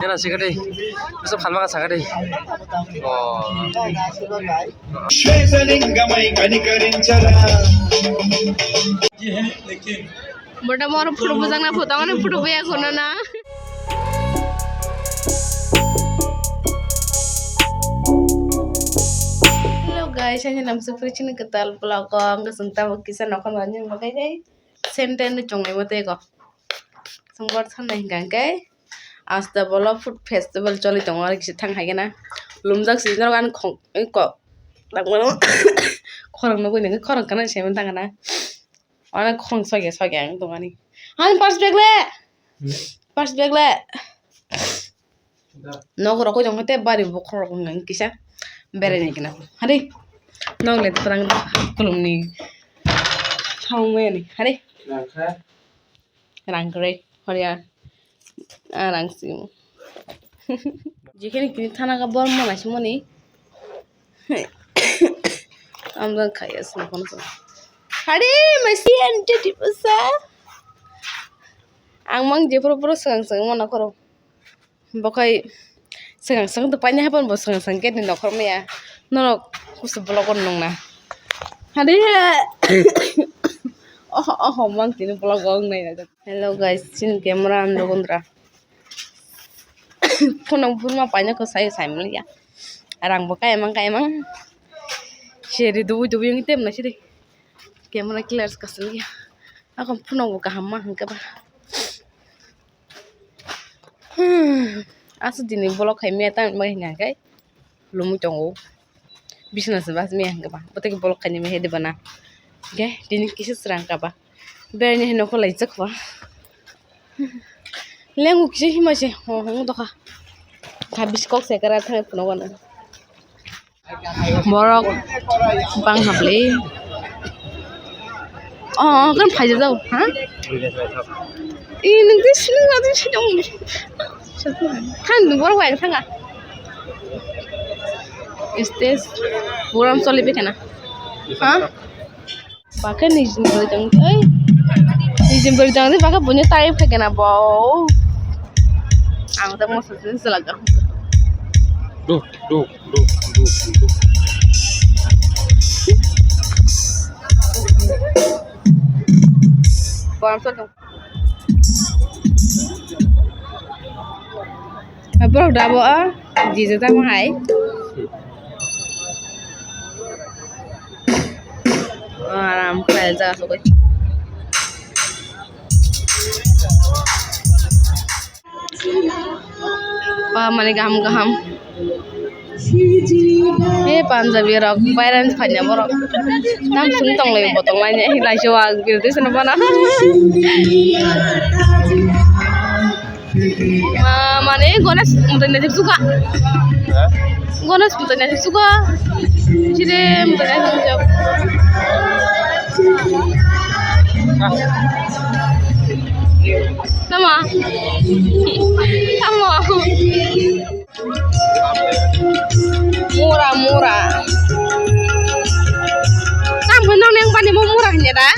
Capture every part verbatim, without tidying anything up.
Jana sikadi, bisa phalma ka sakadi. Oh. Shwetalingam kanikarishara. Bota mor photo bujak na photo, ani photo buya kono na. Hello guys, ani nam Suprichini kwtal vlog o ang swng tabuk kisa nokol manwi makai dai. Senten ni chongnai mate ko. Songbar thanai hingka hingke asta bolo food festival choli tongo, ari kisa thang hai khe na lumjak si norok ani khong, oi ko, khorang nugui nang khorang kana se man tang na, ani khorang sogya sogya ang tong ani, ani purse bag le, purse bag le. Nok rok koi tong khe bari bokhorok wng kisa berai ni gana. Hari nok le twrang kulum ni thang mani hari. Rang kwrwi horiya. Ah, rang si. Jikini kini thana ka bor mana si mani. Amdan khaya sini kono. Hari masi ante tipusa. Ang mang je pura pura sangang sangang mana koro. Bokhai swkang swkang to paina hapan bo swkang swkang gate ni nokhor maya. Norok kusu vlog o nung na. Hade. Oh, oh, mang tini vlog o nung na. Hello guys, chini camera ang rogondra. Phone ang phone ma paina ko sai sai maliya. Rang bo kai mang kai mang. Seri dubu dubu yang tem na siri. Camera clear ka saliya. Ako phone bo kaham ma hangke ba. Hmm. Aswk dini vlog khai maya tang bai hwnka khe lumui tongo. Bisna se bas maya hwnka ba. Botei vlog khai maya hede bana. Khe tini kisa srang ka ba. Berni hino kholai jak ba. Lengu kisa hima se. Ho ho dokha. Kha biskok se kara thang phone gana. Borok bang habli. Oh, oh, kan phaijak jao, ha? Ini tuh sini, sini, sini. Kan borok yang tanga. Stage program choli bikana. Ha? Bakhe nijin bwrwi tong tei. Nijin bwrwi tong tei bakhe buino tai phai kena bo. Ang tei moso sini selak. Duh, duh, duh, duh, duh. Borok da bo, ah, jijak tamo hai. Oh, aram khlai jaga sogwi. Ba mani gaham gaham. He Punjabi rok, bairani phaina borok. Tam sung tong lai botong lai ni, lai jo ang bil twi sano bana. Ma, mane Ganesh mutai naithok suka. Ganesh mutai naithok suka. Chire mutai naithok suka. Tama. Tama. Mura, mura. Tamo nang neng bani mo mura hanya da?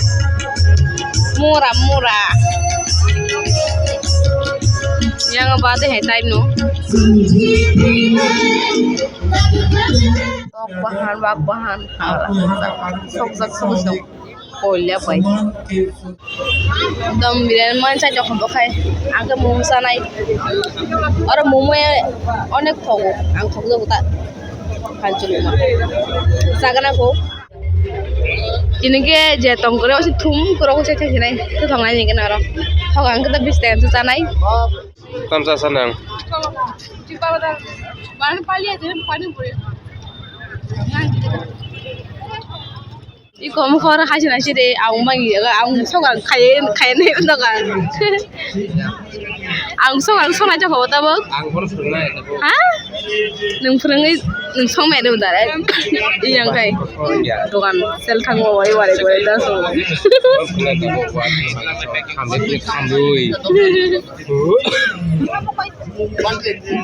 Mura, mura. Yang ba de hai time no. Tok bahan, bak bahan. Sok sok sok sok. Koilya bai. Dom biryani man chai tong bo khai. Ang khe momo chanai. Oro momo onek thogo. Ang thok jago ta. Phan chuluma. Chagana ko. Tini khe je tong kore osi thum koro ko chai chai nai. Thok nai ni kena oro. Thok ang khe ta bis ten chanai. Tamsa sanang. Iko mokol hai se nai se de, ang magi, ang sogar khai, khai ne dogan. Ang sogar sonai jokho tabuk. Ang bono phwrwngnai tabuk. Ha? Nwng phwrwngwi, nwng songmai de udare. Iyang khai. Dogan sel thango wari wari wari da so. Khamdui, khamdui.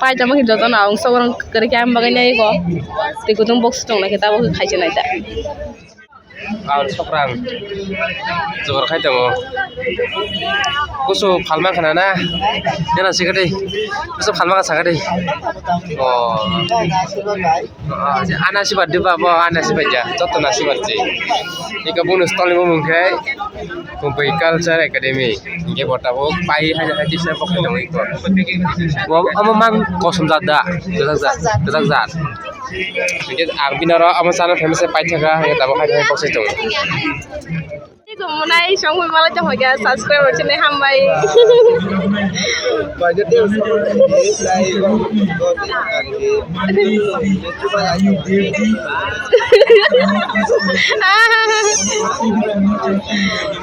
Pai tamo khe jotono ang soborong kwrwi khe ang bagwi nai ko. Tei kutung box tong lai khe tabuk khe khai se nai ta. Ang sokrang. Jogor khai tongo. Kusu phalma khana na? Yana sikadi. Kusu phalma kha sakadi. Oh. Oh, je ana sibar diba bo ana sibar ja. Joto na sibar je. Ika bonus tolimo mungkhe. Kumpui Culture Academy. Hingke bo tabuk pai hai hai tisa bo khai tongo iko. Bo omo mang kosom jat da. Kwchak jat. Kwchak jat. Hingke ang bini oro omo chana famous pai thaka. Hingke tabuk hai hai bokse tongo. Tei tongmani songwi malai tongkha subscriber chini hambai.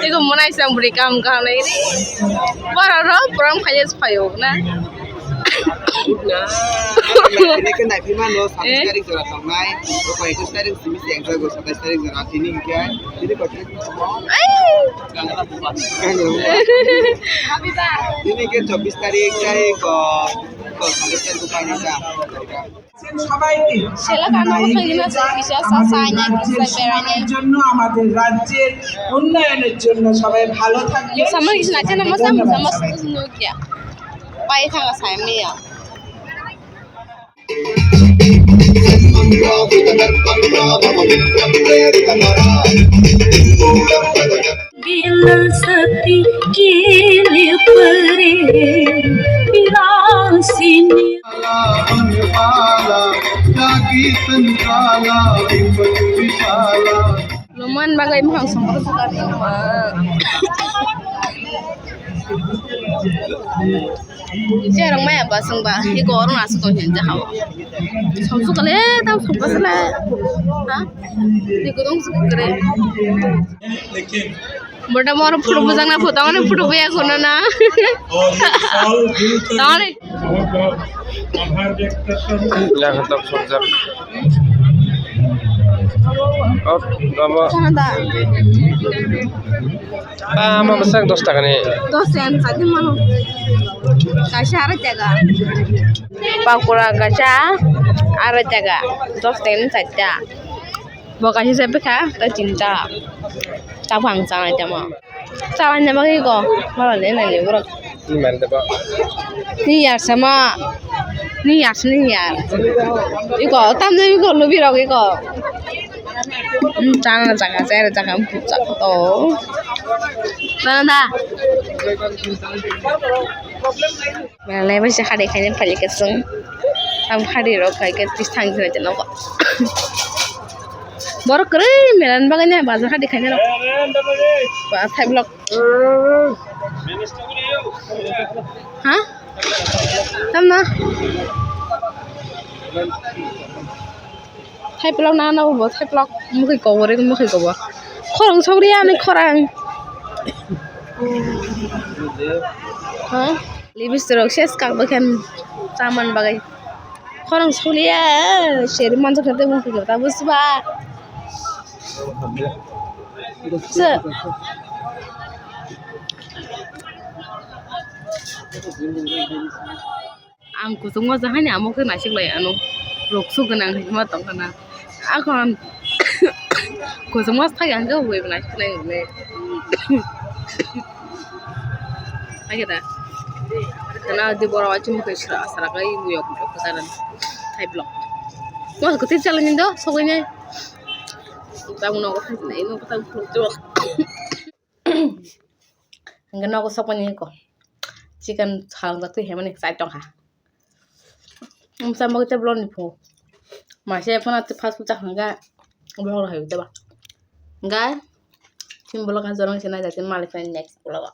Ego monai sang bwrwi kam kahamnai ri. Borok rok program khaina se phaio na. Ini ke naiphima no satais tarik jora tongnai. Rok ekus tarik simi se ekjak go satais tarik jora tini hingke. Tini kotor. Ai. Ini ke chobbish tarik kai ko ko satais tarik ko paina ta. সবাইকে Sela kano ko khagina se kisa sa sa nya kisa berai nya. জন্য আমাদের রাজ্যের উন্নয়নের জন্য সবাই ভালো থাকবেন। Sama kisa na chana masa masa masa nukya. Pai thanga sai me ya. Bilasati kile pare pirasini. Luman bagai mohang songkoro suka tingma. Jerang maya basang ba, iko orang asuk kau henja hawa. Songsu kale, tau songkosla. Ha? Iko dong suk kere. Bota mor photo bujang na photo mane photo buya kono na. Tawani. Yang tok sojak. Oh, nama. Sana da. Ah, ama bwsak dos taka ni. Dos taka ni sadi mano. Kaisa arai taka. Pakura kaisa arai taka. Dos taka ni sadi ta. Bo kaisa se bwkha, tei tinta. Tabuk ang chanai tamo. Chanai bagwi go, mala le nai le borok. Ni mari da ba. Ni yar sama. Ni yar sini yar. Iko, tamne iko, lubi rok iko. Hmm, chana jaga, chera jaga, hmm, jaga to. Chana da. Mela le bai se hari khaina phaikhe chwng. Tam hari rok khaikhe twi thang thang nogo. Borok kwrwi mela ni bagwi nai bazar hari khaina rok. Ba thai vlog. Ha? Tamna? Thaiplok na, na bo thaiplok, mukhi kobor, mukhi kobor. Khorang sogri ani khorang. Ha? Lipstick rok ses kak bakhan chaman bagai. Khorang sogri ya, seri manjak khe mukhi kobor, ta busba. Se. Ang kuchukma jahaini amo khe naisik lai ano. Ruksu gwnang hinwi ma tongkha na. Akhon kuchukma thai ang khe hwnwi naisik lai hwnwi. Hai khe da. Kana di borok achung khe sra sra kai muyok muyok khe taran. Hai blok. Mo khe twi chalani do sogwi nai. Tabuk nogo phai nai nogo tabuk. Hingke nogo sokmani hiko chicken salongjak twi hemani chai tongkha. Bwsa mokhe tei bolongni pho maise phano fast food chakha hwnka bolong rok hai teba hwnka chini bolong kha jorong se naijak tini malik phai next vlog o.